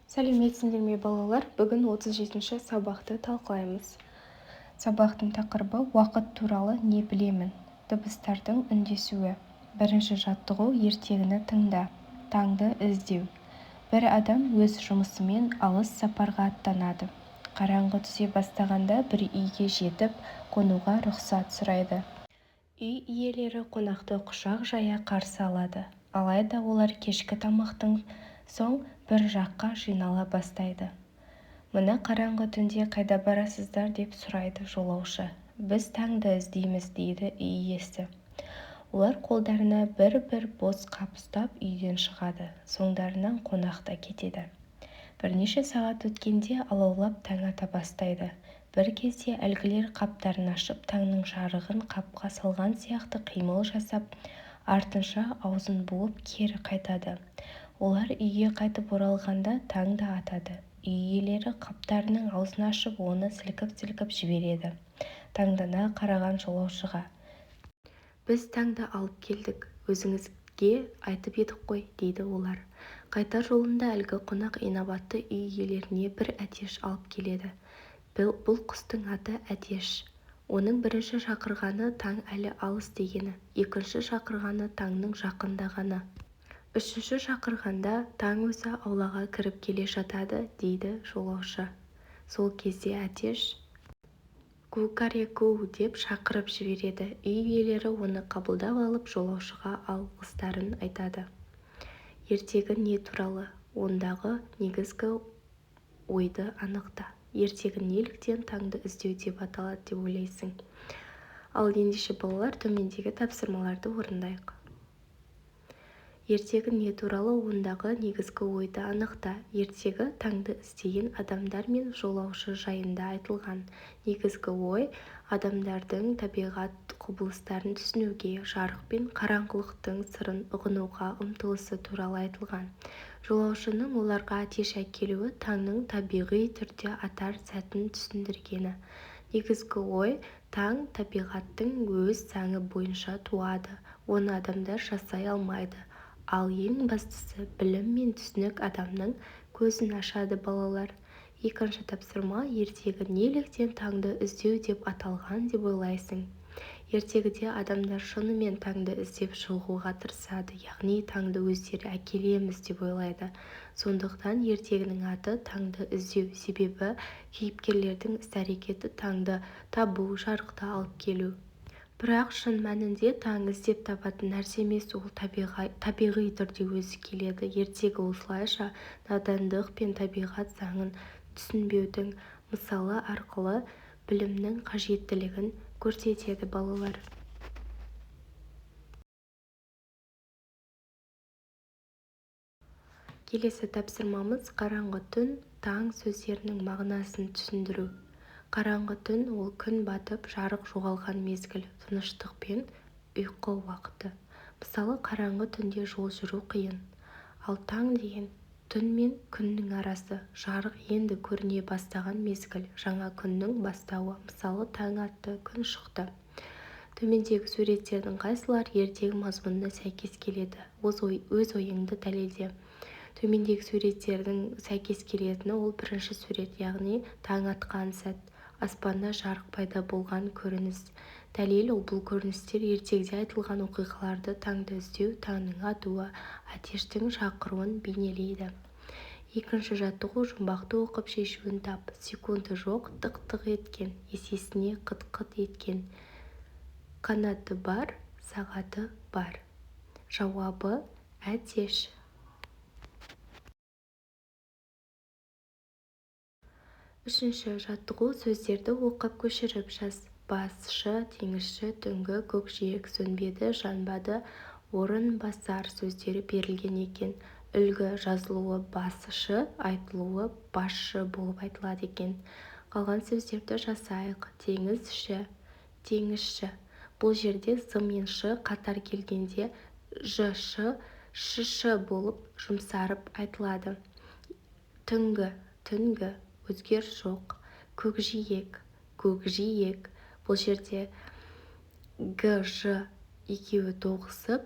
Сәлеметсіңдер ме, балалар! Бүгін 37-ші сабақты талқылаймыз. Сабақтың тақырыбы: «Уақыт туралы не білемін?», дыбыстардың үндесуі. Бірінші жаттығу: ертегіні тыңда, таңды іздеу. Бір адам өз жұмысымен алыс сапарға аттанады. Қараңғы түсе бастағанда бір үйге жетіп, қонуға рұқсат сұрайды. Үй иелері қонақты құшақ жая қарсы алады. Алайда олар кешкі тамақтан соң бір жаққа жинала бастайды. «Мына қараңғы түнде қайда барасыздар?» – деп сұрайды жолаушы. «Біз таңды іздейміз», – дейді үй иесі. Олар қолдарына бір-бір бос қап ұстап үйден шығады. Соңдарынан қонақ та кетеді. Бірнеше сағат өткенде алаулап таң ата бастайды. Бір кезде әлгілер қаптарын ашып, таңның жарығын қапқа салған сияқты қимыл жасап, артынша аузын буып кері қайтады. Олар үйге қайтып оралғанда таң да атады. Үй иелері қаптарының аузын ашып, оны сілкіп-сілкіп жібереді. Таңдана қараған жолаушыға: «Біз таңды алып келдік, өзіңізге айтып едік қой», – дейді олар. Қайтар жолында әлгі қонақ инабатты үй иелеріне бір әтеш алып келеді. Бұл құстың аты әтеш. Оның бірінші шақырғаны таң әлі алыс дегені, екінші шақырғаны таңның жақындағаны. Үшінші шақырғанда таң өзі аулаға кіріп келе жатады дейді жолаушы. Сол кезде әтеш: «Кукареку!» – деп шақырып жібереді. Үй иелері оны қабылдап алып, жолаушыға алғыстарын айтады. Ертегі не туралы? Ондағы негізгі ойды анықта. Ертегі неліктен «Таңды іздеу» деп аталады деп ойлайсың? Ал ендеше, балалар, төмендегі тапсырмаларды орындайық. Ертегі не туралы? Ондағы негізгі ойды анықта. Ертегі таңды іздеген адамдар мен жолаушы жайында айтылған. Негізгі ой: адамдардың табиғат құбылыстарын түсінуге, жарық пен қараңғылықтың сырын ұғынуға ұмтылысы туралы айтылған. Жолаушының оларға әтеш әкелуі таңның табиғи түрде атар сәтін түсіндіргені. Негізгі ой: таң табиғаттың өз заңы бойынша туады, оны адамдар жасай алмайды. Ал ең бастысы, білім мен түсінік адамның көзін ашады, балалар. Екінші тапсырма: ертегі неліктен «Таңды іздеу» деп аталған деп ойлайсың? Ертегіде адамдар шынымен таңды іздеп шығуға тырысады, яғни таңды өздері әкелеміз деп ойлайды. Сондықтан ертегінің аты «Таңды іздеу», себебі кейіпкерлердің іс-әрекеті таңды табу, жарықты алып келу. Бірақ шын мәнінде таң іздеп табатын нәрсе емес, ол табиғи түрде өзі келеді. Ертегі осылайша надандық пен табиғат заңын түсінбеудің мысалы арқылы білімнің қажеттілігін көрсетеді, балалар. Келесі тапсырмамыз: қараңғы түн, таң сөздерінің мағынасын түсіндіру. Қараңғы түн – ол күн батып, жарық жоғалған мезгіл, тыныштық пен ұйқы уақыты. Мысалы, қараңғы түнде жол жүру қиын. Ал таң деген түн мен күннің арасы, жарық енді көріне бастаған мезгіл, жаңа күннің бастауы. Мысалы, таң атты, күн шықты. Төмендегі суреттердің қайсылары ертегі мазмұнына сәйкес келеді? Өз ойыңды дәлелде. Төмендегі суреттердің сәйкес келетіні ол бірінші сурет, яғни таң атқан сәт, аспанда жарық пайда болған көрініс. Дәлел: бұл көріністер ертегіде айтылған оқиғаларды, таңды іздеу, таңның атуы, әтештің шақыруын бейнелейді. Екінші жаттығу: жұмбақты оқып, шешуін тап. Секунды жоқ тық-тық еткен, есесіне қыт-қыт еткен, қанаты бар, сағаты бар. Жауабы: әтеш. Үшінші жаттығу: сөздерді оқып, көшіріп жаз. Басшы, теңізші, түнгі, көкжиек, сөнбеді, жанбады, орынбасар сөздері берілген екен. Үлгі жазылуы бас-шы, айтылуы басшы болып айтылады екен. Қалған сөздерді жазайық. Теңіз-ші, теңізші. Бұл жерде з мен ш қатар келгенде ж-ш, ш-ш болып жұмсарып айтылады. Түнгі, түнгі, өзгеріс жоқ. Көкжиек, көкжиек. Бұл жерде г, ж екеуі тоғысып,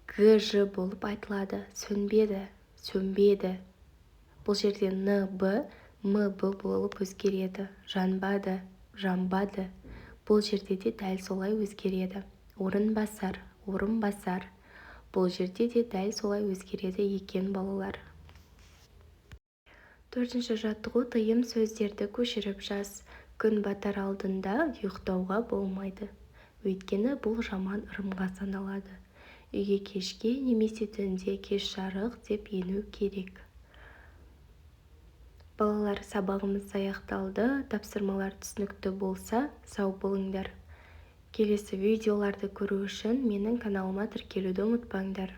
г, ж болып айтылады. Сөнбеді, Сөнбеді. Бұл жерде н, б, м, б болып өзгереді. Жанбады, жанбады. Бұл жерде де дәл солай өзгереді. Орынбасар, орынбасар. Бұл жерде де дәл солай өзгереді екен, балалар. Төртінші жаттығу: тыйым сөздерді көшіріп жаз. Күн батар алдында ұйықтауға болмайды. Өйткені бұл жаман ырымға саналады. Үйге кешке немесе түнде кеш жарық деп ену керек. Балалар, сабағымыз аяқталды. Тапсырмалар түсінікті болса, сау болыңдар. Келесі видеоларды көру үшін менің каналыма тіркелуді ұмытпаңдар.